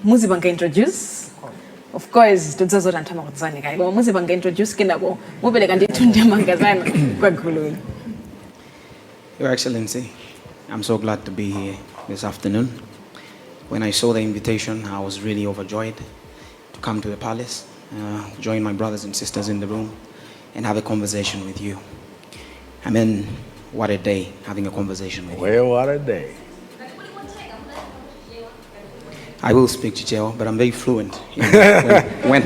Muzipanga introduce. Of course, tikudziwa zoti anthu amakudziwani kale. Koma muzipanga introduce kenako mupereka ndithu ndemanga zanu kwa gululi. Your Excellency, I'm so glad to be here this afternoon. When I saw the invitation, I was really overjoyed to come to the palace, join my brothers and sisters in the room, and have a conversation with you. I mean, what a day having a conversation with you. Well, what a day. I will speak Chichewa, but I'm very fluent. When,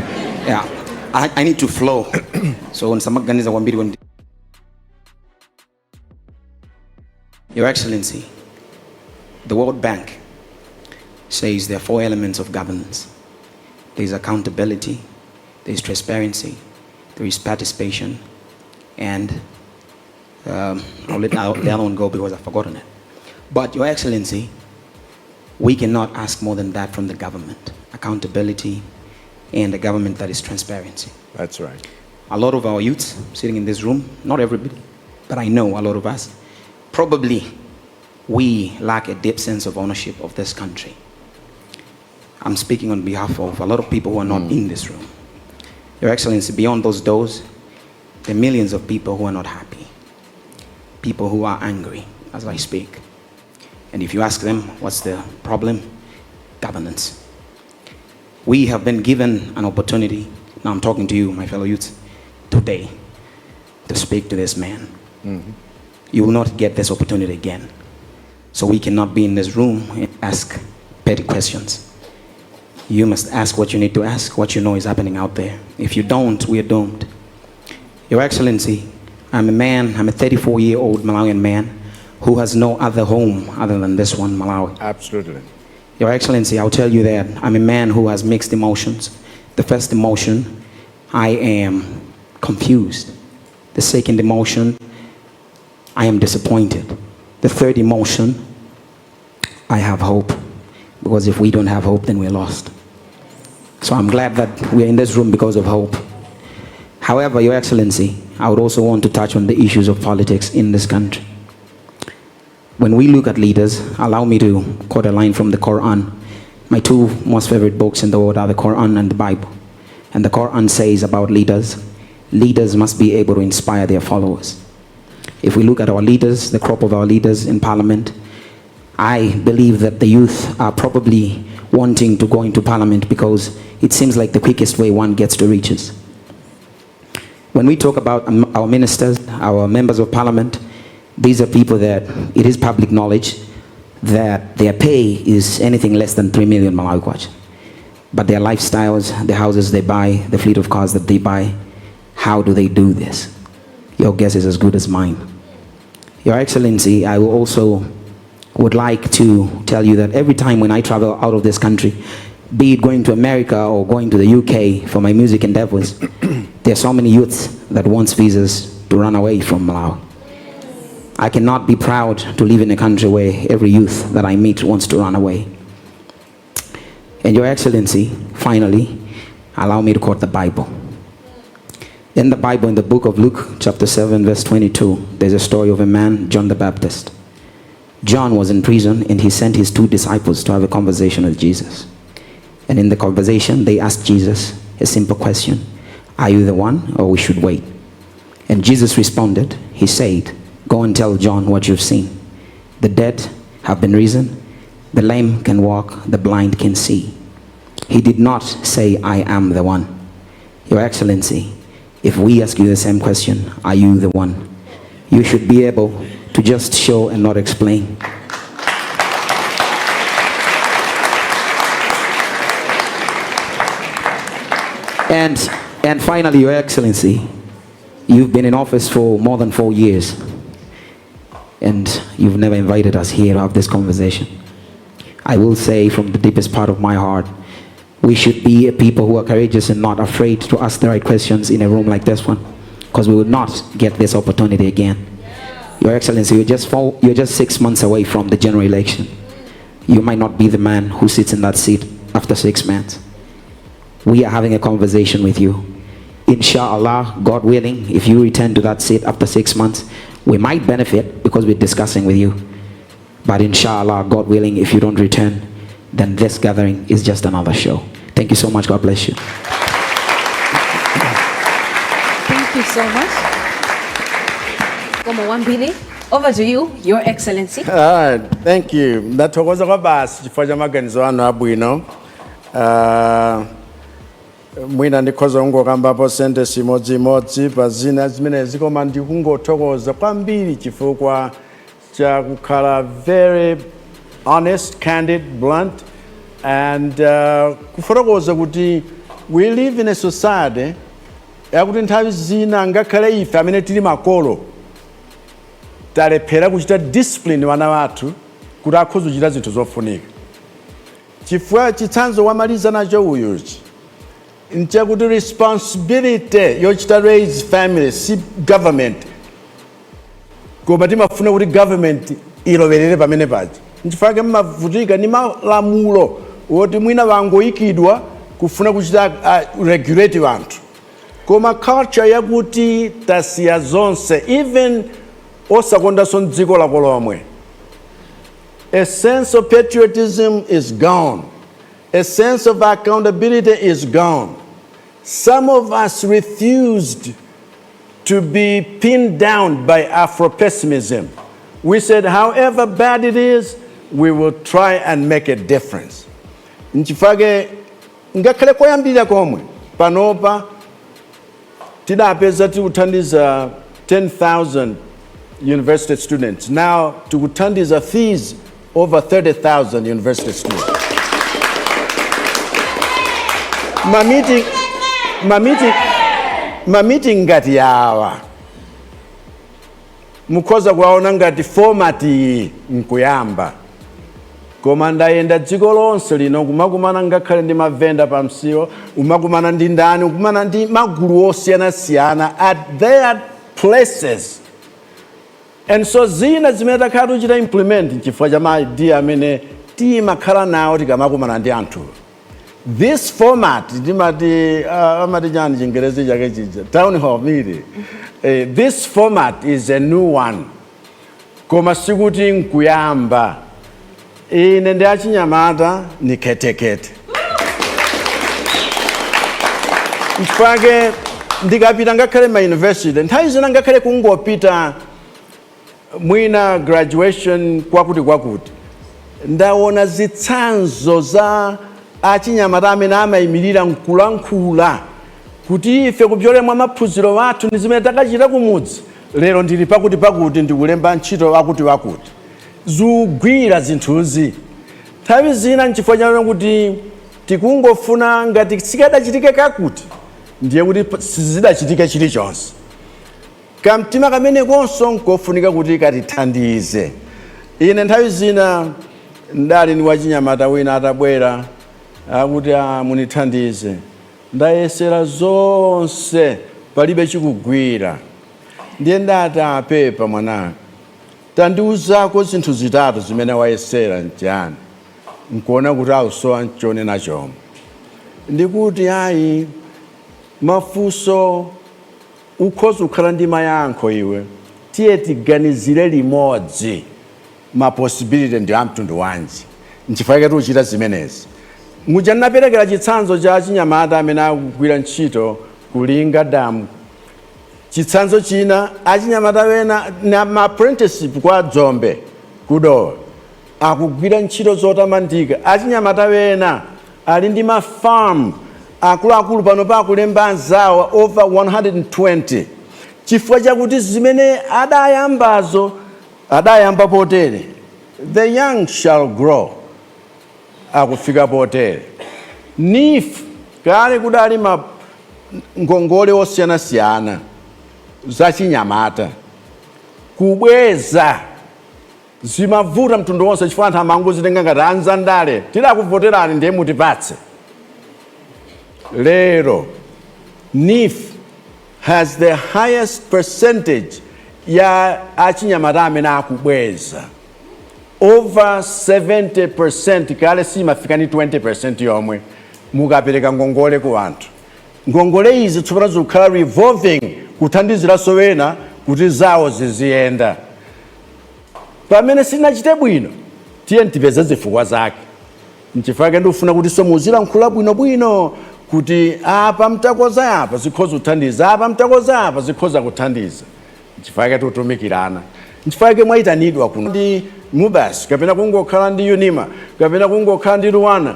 yeah, I need to flow. So nsamaganiza kwambiri when. Your Excellency, the World Bank says there are four elements of governance. There is accountability, there is transparency, there is participation, and I'll let the other one go because I've forgotten it. But Your Excellency, we cannot ask more than that from the government. Accountability and a government that is transparency. That's right. A lot of our youths sitting in this room, not everybody, but I know a lot of us, probably we lack a deep sense of ownership of this country. I'm speaking on behalf of a lot of people who are not in this room. Your Excellency, beyond those doors, there are millions of people who are not happy, people who are angry as I speak. And if you ask them, what's the problem? Governance. We have been given an opportunity, now I'm talking to you, my fellow youths, today, to speak to this man. You will not get this opportunity again. So we cannot be in this room and ask petty questions. You must ask what you need to ask, what you know is happening out there. If you don't, we are doomed. Your Excellency, I'm a man, I'm a 34-year-old Malawian man who has no other home other than this one, Malawi. Absolutely. Your Excellency, I'll tell you that I'm a man who has mixed emotions. The first emotion, I am confused. The second emotion, I am disappointed. The third emotion, I have hope. Because if we don't have hope, then we're lost. So I'm glad that we're in this room because of hope. However, Your Excellency, I would also want to touch on the issues of politics in this country. When we look at leaders, allow me to quote a line from the Quran. My two most favorite books in the world are the Quran and the Bible. And the Quran says about leaders, leaders must be able to inspire their followers. If we look at our leaders, the crop of our leaders in parliament, I believe that the youth are probably wanting to go into parliament because it seems like the quickest way one gets to riches. When we talk about our ministers, our members of parliament, these are people that it is public knowledge that their pay is anything less than 3 million Malawi kwacha. But their lifestyles, the houses they buy, the fleet of cars that they buy, how do they do this? Your guess is as good as mine. Your Excellency, I will also would like to tell you that every time when I travel out of this country, be it going to America or going to the UK for my music endeavors, there are so many youths that wants visas to run away from Malawi. I cannot be proud to live in a country where every youth that I meet wants to run away. And Your Excellency, finally, allow me to quote the Bible. In the Bible, in the book of Luke, chapter 7, verse 22, there's a story of a man, John the Baptist. John was in prison and he sent his two disciples to have a conversation with Jesus. And in the conversation, they asked Jesus a simple question: Are you the one, or we should wait? And Jesus responded, he said, Go and tell John what you've seen. The dead have been risen, the lame can walk, the blind can see. He did not say, I am the one. Your Excellency, if we ask you the same question, are you the one? You should be able to just show and not explain. And finally, Your Excellency, you've been in office for more than 4 years, and you've never invited us here to have this conversation. I will say from the deepest part of my heart, we should be a people who are courageous and not afraid to ask the right questions in a room like this one, because we will not get this opportunity again. Your Excellency, you're just 6 months away from the general election. You might not be the man who sits in that seat after 6 months. We are having a conversation with you. Inshallah, God willing, if you return to that seat after 6 months, we might benefit because we're discussing with you. But inshallah, God willing, if you don't return, Then this gathering is just another show. Thank you so much. God bless you. Thank you so much. Koma wambiri. Over to you, Your Excellency. All right, thank you. Ndathokoza kwabasi chifukwa cha maganizo anu abwino. Mwina ndikhoza kungokambapo sentence imodzimodzi pa zina zimenezi, koma ndikungothokoza kwambiri chifukwa cha kukhala very honest, candid, blunt and kufotokoza kuti we live in a society yakuti nthawi zina ngakhale ife amene tili makolo talephera kuchita discipline wana wathu kuti akhoza kuchita zinthu zofunika, chifukwa chitsanzo wamaliza nacho uyuchi nchakuti responsibility yochita raise family si government, koma timafuna kuti government ilowerere pamene paja. Nchifukwa mmavutika ndi malamulo woti mwina wangoyikidwa kufuna kuchita regulate wanthu, koma culture yakuti tasiya zonse, even osakondanso mdziko lako lomwe. A sense of patriotism is gone. A sense of accountability is gone. Some of us refused to be pinned down by Afro-pessimism. We said, however bad it is, we will try and make a difference. Nchifake ngakhale koyambirira komwe panopa tidapeza tikuthandiza 10,000 university students. Now tikuthandiza fees over 30,000 university students. Ma meeting ngati yawa mukhoza kuwaona ngati format iyi nkuyamba, koma ndayenda dziko lonse lino kumakumana ngakhale ndi mavenda pa msiwo, umakumana ndi ndani, ukumana ndi magulu osiyanasiyana at their places. And so zina zimene takhala tikuchita implement nchifukwa cha ma idea amene timakhala nawo tikamakumana ndi anthu. This format timati amati chani Chingerezi chake chija, town hall meeting, this format is a new one, koma sikuti nkuyamba. Ine ndi achinyamata ni khetekhete. Nchifukwa ndikapita ngakhale ma university, nthawi zina ngakhale kungopita mwina graduation kwakuti kwakuti, ndaona zitsanzo za achinyamata amene amayimirira nkulankhula kuti ife kupyolera mwa maphunziro athu ndi zimene takachita kumudzi, lero ndili pakuti pakuti, ndikulemba ntchito wakuti wakuti. Zugwira zinthuzi. Nthawi zina nchifukwa chake kuti tikungofuna ngati sikadachitike kakuti, ndiye kuti sizidachitike chilichonse. Kamtima kamene konso nkofunika kuti katithandize. Ine nthawi zina ndali ndi wachinyamata wina atabwera akuti, "Ah, munithandize, ndayesera zonse, palibe chikugwira." Ndiye ndati, "Apepa mwananga, tandiuzako zinthu zitatu zimene wayesera nchani." Nkuona kuti awusowa nchonena chomwe. Ndikuti, "Ayi, mafunso ukhoza kukhala ndi mayankho iwe. Tiye tiganizire limodzi, ma possibility ndi amtundu wanji?" Nchifukwa chake tikuchita zimenezi. Muja ndinaperekera chitsanzo cha achinyamata amene akugwira ntchito kulinga damu. Chitsanzo china, achinyamata wena na ma apprenticeship kwa Dzombe kudowa akugwira ntchito zotamandika. Achinyamata wena ali ndi ma farm akuluakulu, pano pakulemba anzawo over 120, chifukwa chakuti zimene adayambazo adayamba potere. The young shall grow, akufika potere. NEEF, kale kudali ma ngongole osiyanasiyana zachinyamata, kubweza zimavuta mtundu wonse chifukwa anthu amangozitenga ngati anzandale, tidakuvoterani ndiye mutipatse. Lero NEEF has the highest percentage ya achinyamata amene akubweza, over 70%. Kale simafika ni 20% yomwe mukapereka ngongole ku anthu. Ngongole izi tsopano zikukhala revolving, kuthandiziranso wena kuti zawo ziziyenda. Pamene sinachite bwino, tiye tipeze zifukwa zake. Nchifukwa ndikufuna kuti so muzilankhula bwinobwino kuti apa mtakoza apa zikhoza kuthandiza, apa mtakoza apa zikhoza kuthandiza. Nchifukwa tikutumikirana, nchifukwa mwayitanidwa kuno ndi MUBAS kapena kungokhala ndi UNIMA kapena kungokhala ndi LUANAR,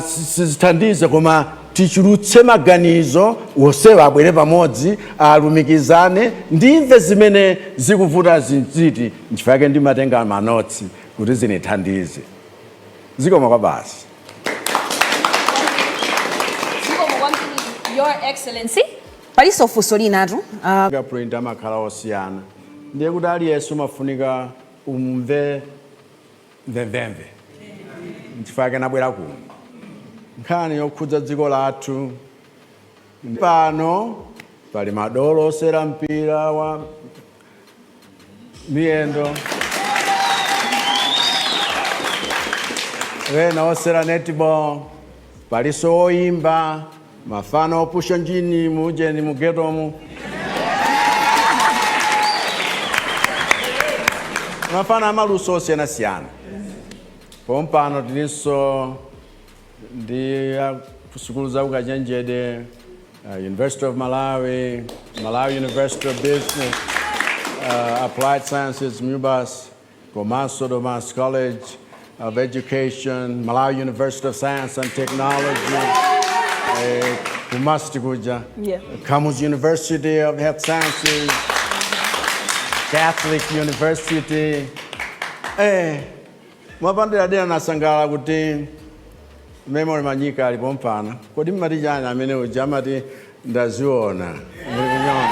sizithandiza, koma tichulutse maganizo wonsewa abwere pamodzi, alumikizane, ndimve zimene zikuvuta zinziti. Nchifukwa ndimatenga ma notes kuti zinithandize. Zikomo kwa basi. Zikomo kwambiri, Your Excellency. Palinso funso linatu. Fingerprint amakhala osiyana, ndiye kuti aliyense umafunika umve mvemvemve. Nchifukwa nabwera kuno nkhani yokhudza dziko lathu. Pano pali madolo osera mpira wa miyendo, wena osera netball, paliso oyimba, mafano opusha njini mujeni mugetomu, mafano amaluso osiyanasiyana. Pompano tilinso ndi sukulu za ukachenjede, University of Malawi, Malawi University of Business, Applied Sciences, MUBAS, komanso Domasi College of Education, Malawi University of Science and Technology, ku MUST kuja, Kamuzu University of Health Sciences, Catholic University. Mwapanderadera nasangalala kuti Memory Manyika alipo mpano. Kodi mmati chani amene uja amati ndaziona muli kunyona?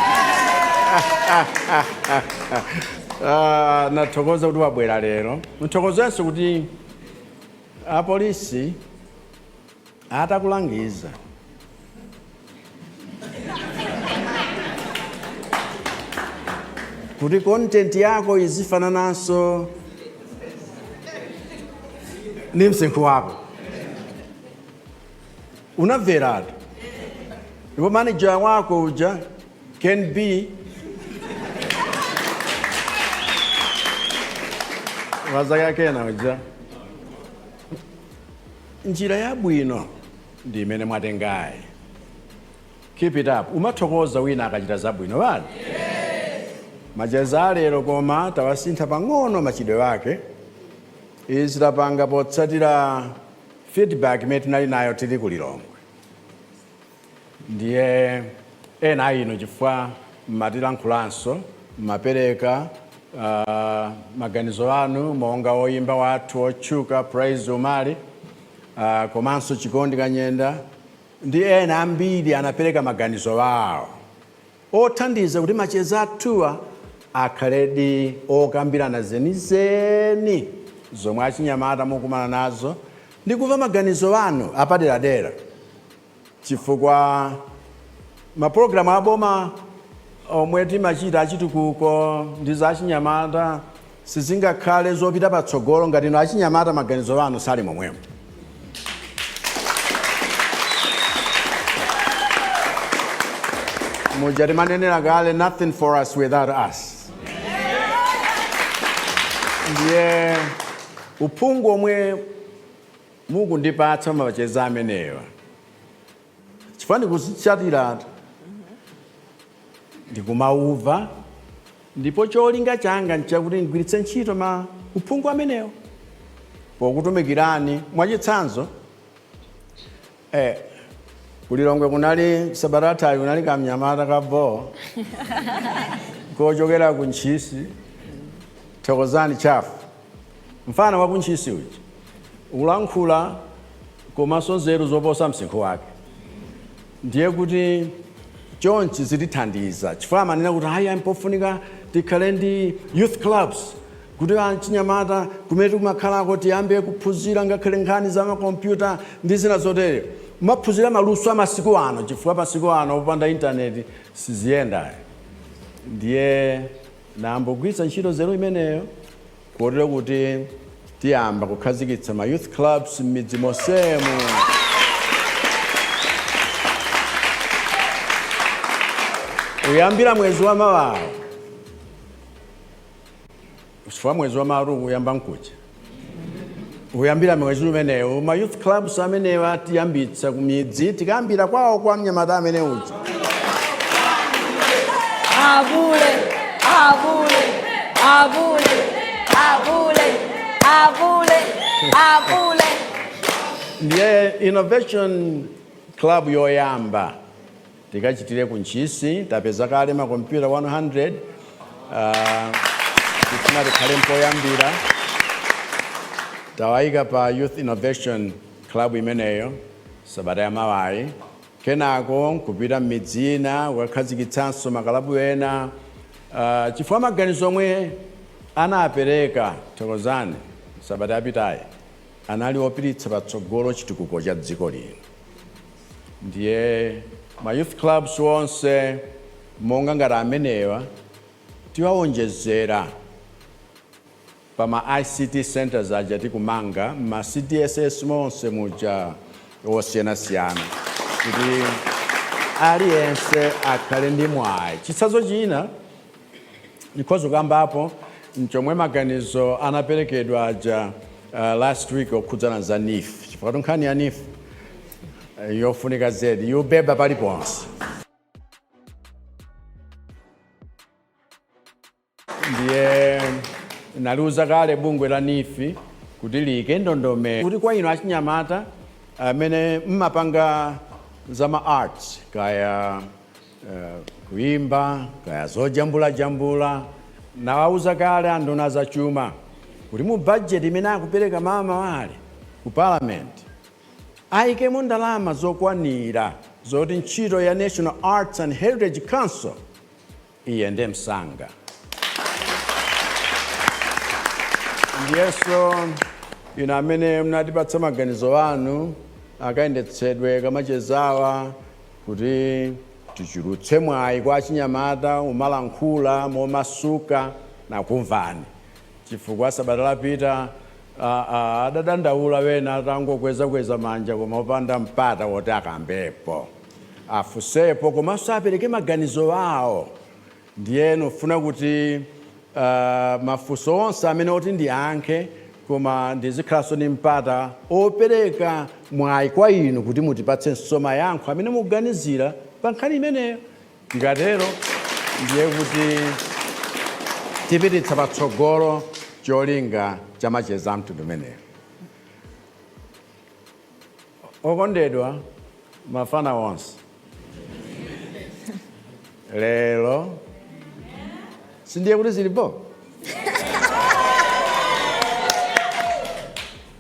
Ah, nathokoza kuti wabwera lero. Nthokozenso kuti apolisi atakulangiza kuti content yako izifanananso ndi msinkhu wako, unamveratu. Ndipo manager wako uja can be wazake kena uja. Njira yabwino ndi imene mwatengayi, keep it up. Umathokoza wina akachita zabwino bali macheza alero, koma tawasintha pang'ono machidwe ake. Izi tapanga potsatira feedback imene tinali nayo tili ku Lilongwe. Ndiye ena inu chifukwa mmatilankhulanso, mmapereka maganizo anu, monga oyimba wathu otchuka Praise Umali, komanso Chikondi Kanyenda ndi ena ambiri anapereka maganizo awo othandiza kuti macheza athuwa akhaledi okambirana zenizeni zomwe achinyamata mukumana nazo ndi kumva maganizo anu apaderadera, chifukwa mapulogalamu aboma omwe timachita achitukuko ndi za achinyamata sizingakhale zopita patsogolo ngati inu achinyamata maganizo anu sali momwemo. Muja timanenera kale, "Nothing for us without us." Ndiye uphungu omwe mukundipatsa macheza amenewa, chifukwa ndikuzitsatira, ndikumauva, ndipo cholinga changa nchakuti ndigwiritse ntchito ma uphungu amenewo pokutumikirani. Mwachitsanzo, kulilongwe kunali sabata, kunali kamnyamata ka bo kochokera ku Ntchisi, Thokozani Chafu, mfana wa ku Ntchisi uja, ulankhula komanso nzeru zoposa msinkhu wake. Ndiye kuti chonchi zitithandiza, chifukwa amanena kuti haya, mpofunika tikhale ndi youth clubs kuti achinyamata kumene tikumakhalako tiyambe kuphunzira ngakhale nkhani za makompyuta ndi zina zotere, kumaphunzira maluso amasiku ano, chifukwa masiku ano opanda intaneti siziyenda. Ndiye nambogwiritsa ntchito nzeru imeneyo kotero kuti tiyamba kukhazikitsa ma youth clubs m'midzi monsemu. Kuyambira mwezi wa mawawo, chifukwa mwezi wa mawa kuyamba nkucha. Kuyambira mwezi umenewu, ma youth clubs amenewa tiyambitsa ku midzi, tikayambira kwawo kwa mnyamata amene uja. Abule, abule, abule, abule, abule, abule. Ndiye innovation club yoyamba tikachitire ku Ntchisi. Tapeza kale makompyuta 100. Tifuna tikhale mpoyambira, tawayika pa youth innovation club imeneyo sabata yamawayi, kenako nkupita m'midzi ina kukakhazikitsanso makalabu ena, chifukwa maganizo omwe anapereka Thokozani sabata yapitayi anali opititsa patsogolo chitukuko cha dziko lino. Ndiye ma youth clubs onse monga ngati amenewa tiwawonjezera pa ma ICT centers aja tikumanga ma CDSS monse muja osiyanasiyana, kuti aliyense akhale ndi mwayi. Chitsanzo china ndikhoza kukambapo nchomwe maganizo anaperekedwa aja last week okhudzana za NEEF, chifukwa nkhani ya NEEF yofunika zedi, yubeba paliponse. Ndiye naliuza kale bungwe la NEEF kuti liyike ndondomeko kuti kwa inu achinyamata amene mmapanga za ma arts, kaya kuimba, kaya zojambulajambula, nawauza kale anduna zachuma kuti mu budget imene akupereka mama wale ku parliament ayikemo ndalama zokwanira zoti ntchito ya National Arts and Heritage Council iyende msanga. Ndiyeso inu amene munatipatsa maganizo anu akayendetsedwe kamachezawa kuti tichulutse mwayi kwa achinyamata umalankhula momasuka nakumvani, chifukwa sabata lapita adadandaula wena atangokwezakweza manja koma opanda mpata woti akambepo, afusepo, komanso apereke maganizo awo. Ndiye nofuna kuti mafunso onse amene oti ndiyankhe, koma ndizikhalanso ndi mpata opereka mwayi kwa inu kuti mutipatsenso mayankho amene mukuganizira pa nkhani imeneyo. Tikatero ndiye kuti tipititsa patsogolo cholinga cha macheza amtundu umeneyo. Okondedwa mafana onse, lero sindiye kuti zilipo.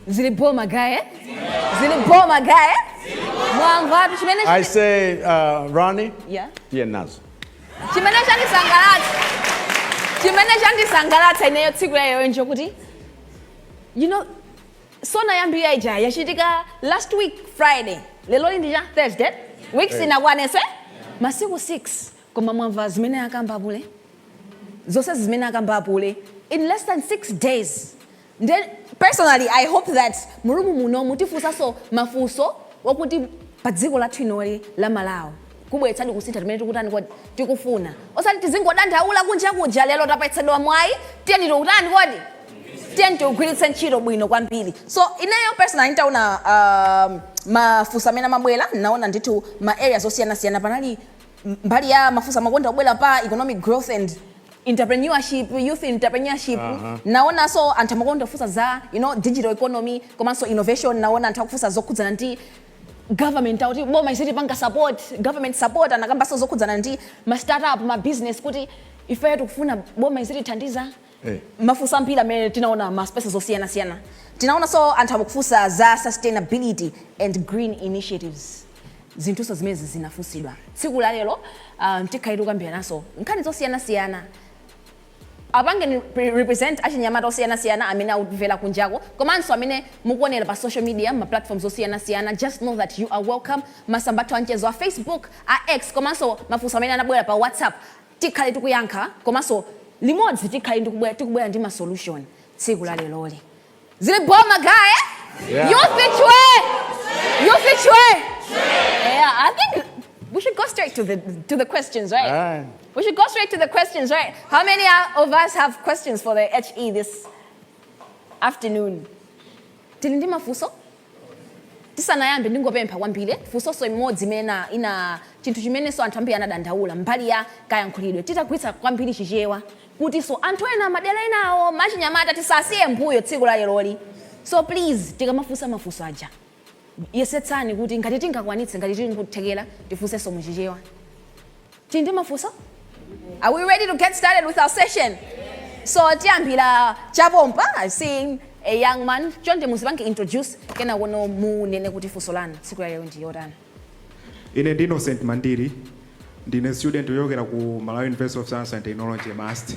Zilipo magaye, zilipo magaye, mwamvatu chimene I say, Ronnie, yeah. Tiye nazo. Chimene chandisangalatsa ineyo tsiku la lero nchokuti SONA yambiri ija yachitika last week Friday, lero ndi cha Thursday week sinakwanese masiku 6, koma mwamva zimene akamba apule, zonse zimene akamba apule in less than 6 days. Then personally I hope that mu room muno mutifunsanso mafunso wakuti pa dziko lathu inoli la Malawi kubweretsadi kusintha timene tikutani kodi tikufuna, osati tizingodandaula kunja kuja. Lero tapatsidwa mwayi, tiyeni tikutani kodi, tiyeni tiugwiritse ntchito bwino kwambiri. So ineyo personally ntaona mafunso amene amabwera, naona ndithu ma areas osiyanasiyana. Panali mbali ya mafunso amakonda kubwera pa economic growth and entrepreneurship, youth entrepreneurship. Naonanso anthu amakonda kufunsa za digital economy komanso innovation. Naona anthu akufunsa zokhudzana ndi government, akuti boma izitipanga support, government support. Anakambanso zokhudzana ndi ma startup, ma business, kuti ifeyo tikufuna boma izitithandiza. Mafunso ambiri amene tinaona ma spaces osiyanasiyana. Tinaonanso anthu akufunsa za sustainability and green initiatives. Zinthuso zimenezi zinafunsidwa tsiku la lero. Tikhale tikukambiranaso nkhani zosiyanasiyana. Apange represent achinyamata osiyanasiyana amene akumvera kunjako komanso amene mukuonera pa social media, ma platforms osiyanasiyana, just know that you are welcome. Masamba athu anchezo a Facebook, a X, komanso mafunso amene anabwera pa WhatsApp, tikhale tikuyankha, komanso limodzi tikhale tikubwera ndi ma solution tsiku la leroli. Zili boma gaye. Yeah. Youth chwe, youth chwe. Yeah, I think we should go straight to the questions, right? Aye. We should go straight to the questions, right? How many of us have questions for the HE this afternoon? Tili ndi mafunso? Tisanayambe, ndingopempha kwambiri funsonso imodzi imene ina chinthu chimenenso anthu ambiri anadandaula mbali ya kayankhulidwe, titagwiritsa kwambiri Chichewa kutinso anthu ena madera enawo machinyamata tisasiye mbuyo tsiku la leroli. So please, tikamafunsa mafunso aja, yesetsani kuti ngati tingakwanitse, ngati tili nkuthekera, tifunsenso muChichewa. Tili ndi mafunso? Are we ready to get started with our session? So tiyambira chapompa. I see a young man. Chonde muzipange introduce, kena kuno munene kuti funso lanu tsiku la lero ndi yotani. Ine ndi Innocent Mandiri, ndine student yochokera ku Malawi University of Science and Technology, MUST.